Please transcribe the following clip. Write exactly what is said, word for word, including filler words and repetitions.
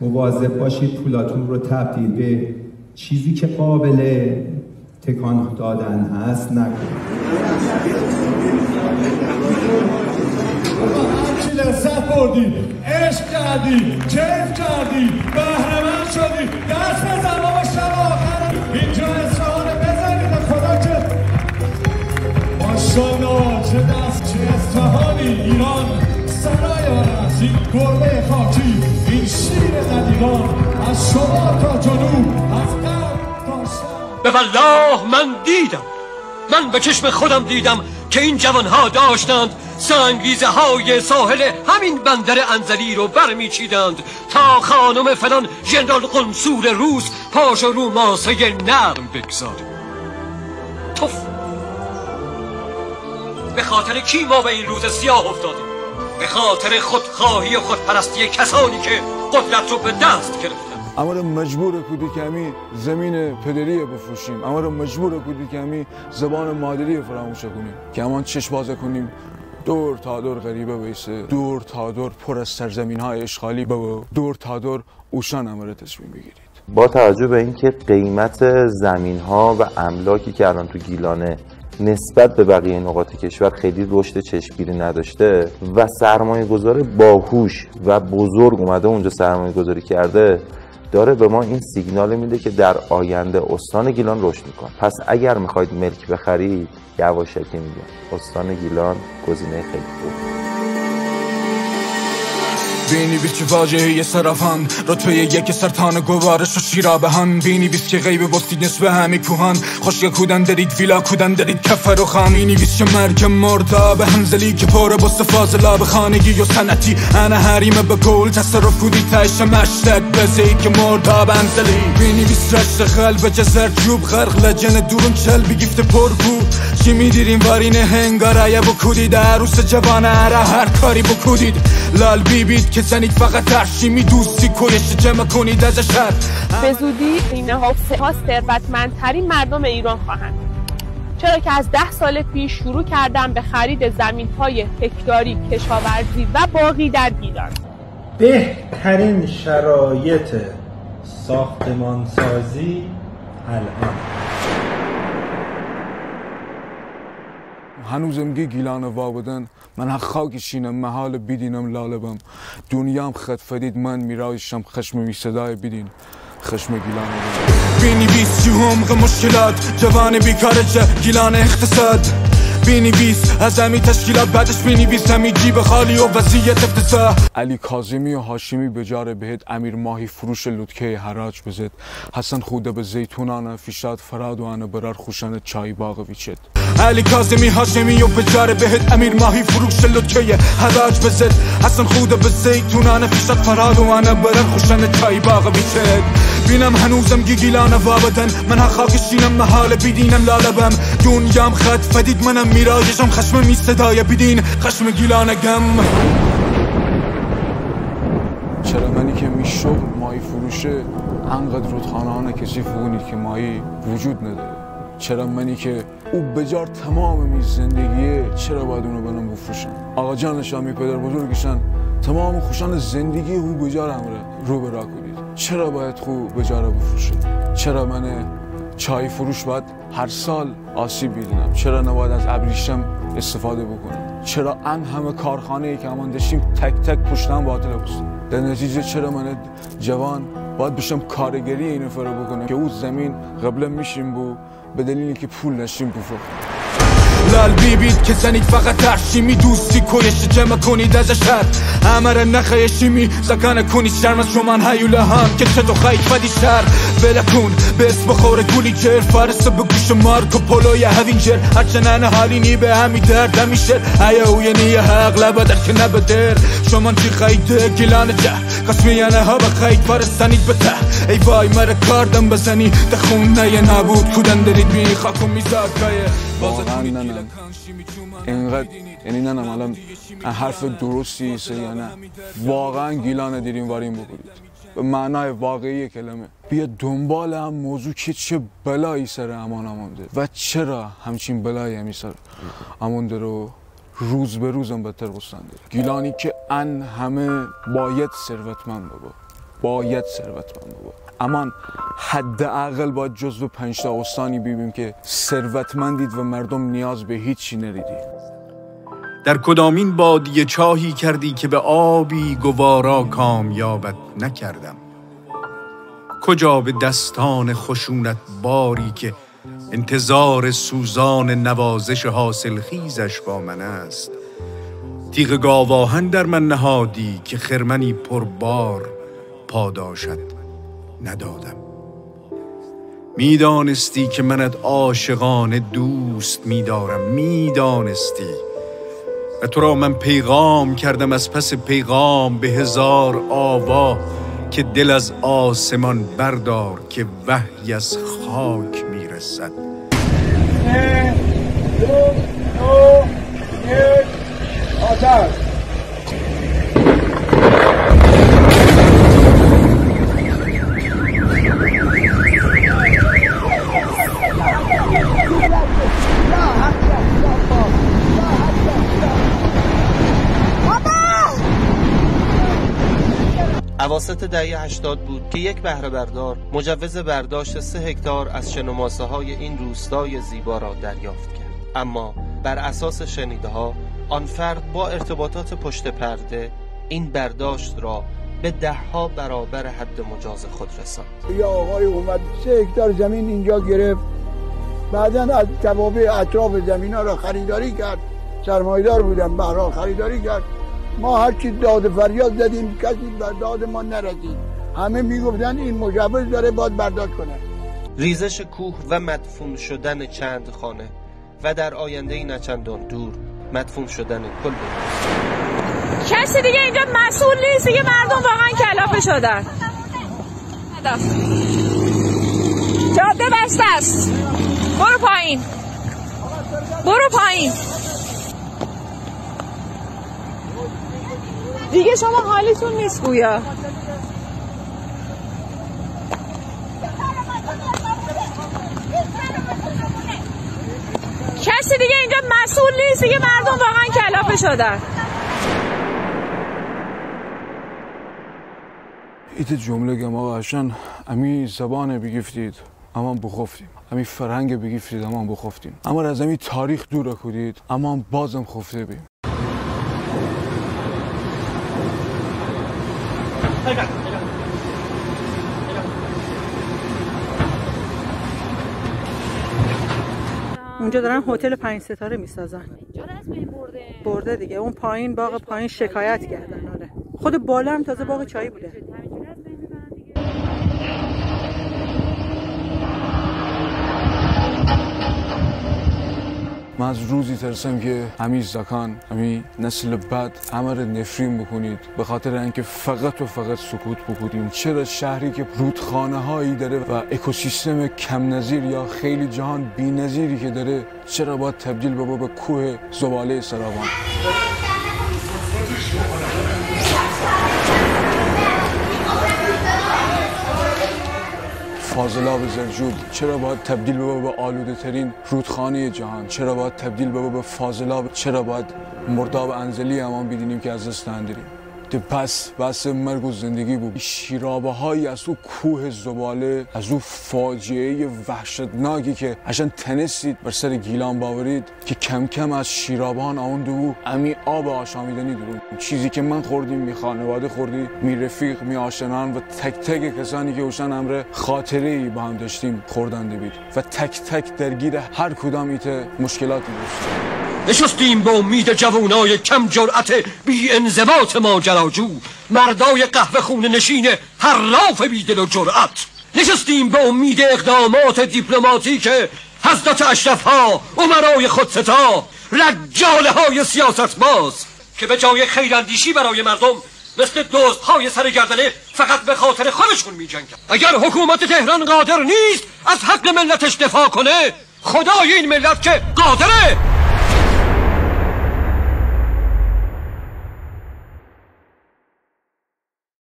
مواظب باشید پولاتون رو تبدیل به چیزی که قابل تکان دادن هست نکنید. چی لذت بردی، عشق کردی، کیف کردی، بهره‌مند شدی. دست بزن بابا، شب آخر. اینجا اصفهانه، بزنید به خدا که ماشاءالله، چه دست، چه اصفهانی. ایران سرای آرز، این گربهٔ خاکی، این شیر ندیمان، از شمال تا جنوب، از غرب تا شرق. به والله من دیدم، من به چشم خودم دیدم که این جوانها داشتند سنگریزه‌های ساحل همین بندر انزلی رو برمی‌چیدند تا خانم فلان ژنرال قنصول روس پاش رو ماسهٔ نرم بگذاره. توف! به خاطر کی ما به این روز سیاه افتادیم؟ به خاطر خودخواهی و خودپرستی کسانی که قدرت رو به دست گرفتن. امره مجبور کودی که امی زمین پدریه بفروشیم، امره مجبور کودی که امی زبان مادریه فراموش کونیم، که امان چشم باز کونیم دور تا دور غریبه بیسه، دور تا دور پر از سرزمین‌های اشغالی ببه، دور تا دور اوشان امره تصمیم بگیرید. با توجه به اینکه قیمت زمین‌ها و املاکی که الان تو گیلانه نسبت به بقیهٔ نقاط کشور خیلی رشد چشمگیری نداشته و سرمایه‌گذار باهوش و بزرگ اومده اونجا سرمایه‌گذاری کرده، داره به ما این سیگنال می‌ده که در آینده استان گیلان رشد می‌کنه. پس اگر می‌خواید ملک بخرید، یواشکی می‌گم، استان گیلان گزینهٔ خیلی خوبیه. بینی‌ویس چی واجه‌یه صرافان، رتبهٔ یک سرطان گوارش و شیرابهان. بینی‌ویس چی غیب بوستید نصف همی کوهان، خوشک کودن دارید، ویلا کودن دارید، کفر و خان. بینی‌ویس چی مرگ مردابه هنزلی که پر بوسته فاضلابه خانگی و صنعتی. انه حریم به گل تصرف کودی، تایش مشتک بزه‌یی که مردابه هنزلی. بینی‌ویس رشت خل به جزر جوب غرق لجن دورون چل بیگیفته پر بود. چی می‌دیرین وارینه هنگار ایه بکودید، عروس جوانه اره هر کاری بکودید. لال بیبید که زنید فقط هر چی می‌دوستی کویش جمع کنید از شهر. به زودی اینها ثروتمندترین مردم ایران خواهند بود. چرا که از ده سال پیش شروع کردن به خرید زمین‌های هکتاری کشاورزی و باغی در گیلان. بهترین شرایط ساختمان‌سازی الان. هنوزم گی گیلانه وا بدن، من هه خاکه شینم محاله بیدینم لاله بم. دونیام خط فدید من میرایشم خشم می صدای بیدین. خشم گیلان. بینی‌ویس چی عمق مشکلات، جوان بیکار جه گیلان اقتصاد. بینی‌ویس از امی تشکیلات، بعدش بینی‌ویس امی جیب خالی و وضعیت افتضاح. علی کاظمی و هاشمی بجاره بهت امیر ماهی فروش لوتکه حراج بزد. حسن خوده به زیتونانه فیشاد فراد و انه برار خوشانه چای باغ ویچد. علی کاظمی هاشمی و بجاره بهت امیر ماهی فروش لوتکه حراج بزد. حسن خوده به زیتونانه فیشاد فراد و انه برار خوشانه چای باغ ویچد. بینم هنوزم گی گیلانه وا بدن، من هه خاکه شینم محاله بیدینم لاله بم. دونیام خط فدید منم میرایشم خشم می صدای بیدین، خشم گیلانه گم. چرا منی که می شغل ماهی فروشه انقدر رودخانه‌انه کثیف بوکونید که ماهی وجود نداره؟ چرا منی که او بجار تمام می زندگیه، چرا باید اونه بنم بفروشم؟ آقاجانشان، می پدر بزرگشان، تمام خوشان زندگی او بجار امره رو به راه کودید. چرا باید خو بجاره بفروشم؟ چرا من چای فروش باید هر سال آسیب بیدینم؟ چرا نباید از ابریشم استفاده بوکونم؟ چرا ان همه کارخانه‌ای که امان داشتیم تک تک پشتم باطل بوستن؟ در نتیجه چرا من جوان باید بشم کارگری این نفره بوکونم که او زمین قبلا میشیم بو، به دلیلی که پول نشیم بفروختم. لال بیبید که زنید فقط هر چی می‌دوستی کویش جمع کنید از شهر. امره نخایه شیمی زاکانه کونید شرم از شومان هیوله هم که چطو خایید فدی شهر. ولکون به اسم بخوره گولی جر، فارسه به گوش مارکو پولو یا هوینجر. هرچنان حالی نی به همی درد همی شر، ایا اویه نیه حق لبه در که نبه در. شومان چی خایید گیلان جه قسمی یانه ها بخایید فارستانید به ته. ای وای مره کاردم بزنی، ده خون نیه نابود کودن درید بی خاکو میزاد کایه. واقعاً ننم. اینقدر، یعنی ننم الان حرف درستی ایسه یا نه. واقعاً گیلانه دیرین وارین بوکودید. به معنای واقعی کلمه. بیا دنبال هم موضوع که چه بلایی سر امان آمون دره و چرا همچین بلایی همی سر آمون دره و روز به روزم بدتر بوستن دره. گیلانی که ان همه باید ثروتمند ببه. باید ثروتمند ببه. امان حداقل باید جزو پنج‌تأ استانی بیبیم که ثروتمندید و مردم نیاز به هیچی نریدی. در کدامین بادیه چاهی کردی که به آبی گوارا کامیابت نکردم؟ کجا به دستان خشونت باری که انتظار سوزان نوازش حاصلخیزش با من است، تیغ گاوآهن در من نهادی که خرمنی پربار پاداشت ندادم؟ می‌دانستی که منت عاشقانه دوست می‌دارم، می‌دانستی. و تو را من پیغام کردم از پس پیغام به هزار آوا که دل از آسمان بردار که وحی از خاک می‌رسد. سه، دو، دو، یک، آتش. اواسط دههٔ هشتاد بود که یک بهره‌بردار مجوز برداشت سه هکتار از شنوماسه‌های این روستای زیبا را دریافت کرد، اما بر اساس شنیده‌ها، آن فرد با ارتباطات پشت پرده این برداشت را به ده‌ها برابر حد مجاز خود رساند. یه آقای اومد سه هکتار زمین اینجا گرفت، بعداً از توابع اطراف زمینا را خریداری کرد، سرمایه‌دار بودن، به هر حال خریداری کرد. ما هرچی داد و فریاد زدیم، کسی به داد ما نرسید. همه می‌گفتن این مجوز داره، باید برداشت کنه. ریزش کوه و مدفون شدن چند خانه و در آینده‌ای نچندان دور مدفون شدن کل. کسی دیگه اینجا مسئول نیست دیگه، مردم واقعاً کلافه شدن. جاده بسته است. برو پایین. برو پایین. دیگه شما حالتون نیست گویا. کسی دیگه اینجا مسئول نیست دیگه، مردم واقعاً کلافه شدن. ایته جمله گم آقا، اشان امی زبانه بیگیفتید، امان بوخوفتیم. امی فرهنگه بیگیفتید، امان بوخوفتیم. امره از امی تاریخ دور کودید، امان بازم خوفته بیم. اونجا دارن هتل پنج ستاره می‌سازن. برده دیگه. اون پایین، باغ پایین شکایت کردن. آره. خود بالا هم تازه باغ چایی بوده. من از روزی ترسم که امی زاکان، امی نسل بعد امره نفرین بوکونید، به خاطر انکه فقط و فقط سکوت بوکودیم. چرا شهری که رودخانه‌هایی داره و اکوسیستم کم‌نظیر یا خیلی جهان بی‌نظیری که داره، چرا باید تبدیل ببه به کوه زبالهٔ سرابان؟ فاضلاب زرجود چرا باید تبدیل ببه به آلوده‌ترین رودخانهٔ جهان؟ چرا باید تبدیل ببه به فاضلاب؟ چرا باید مرداب انزلی امان بیدینیم که از دست اندریم؟ ده بس، بس مرگ و زندگی بو. شیرابه‌هایی از او کوه زباله، از او فاجعهٔ وحشتناکی که اشان تنستید بر سر گیلان باورید، که کم‌کم از شیرابان آوون دوبو امی آب آشامیدنی دورون. چیزی که من خوردیم، می خانواده خوردی، می رفیق، می آشنان و تک‌تک کسانی که اوشان امره خاطره‌ای با هم داشتیم خوردن دوبید. و تک‌تک درگیر هر کدام ایته مشکلاتی داشت. نشستیم به امید جوونای کم جرأت بی انضباط ماجراجو، مردای قهوه خونه نشین حراف بی دل و جرأت. نشستیم به امید اقدامات دیپلماتیک حضرت اشرف‌ها، امرای خودستا، رجاله‌های سیاست‌باز که به جای خیراندیشی برای مردم مثل دزدهای سر گردنه فقط به خاطر خودشون می‌جنگن. اگر حکومت تهران قادر نیست از حق ملتش دفاع کنه، خدای این ملت که قادره.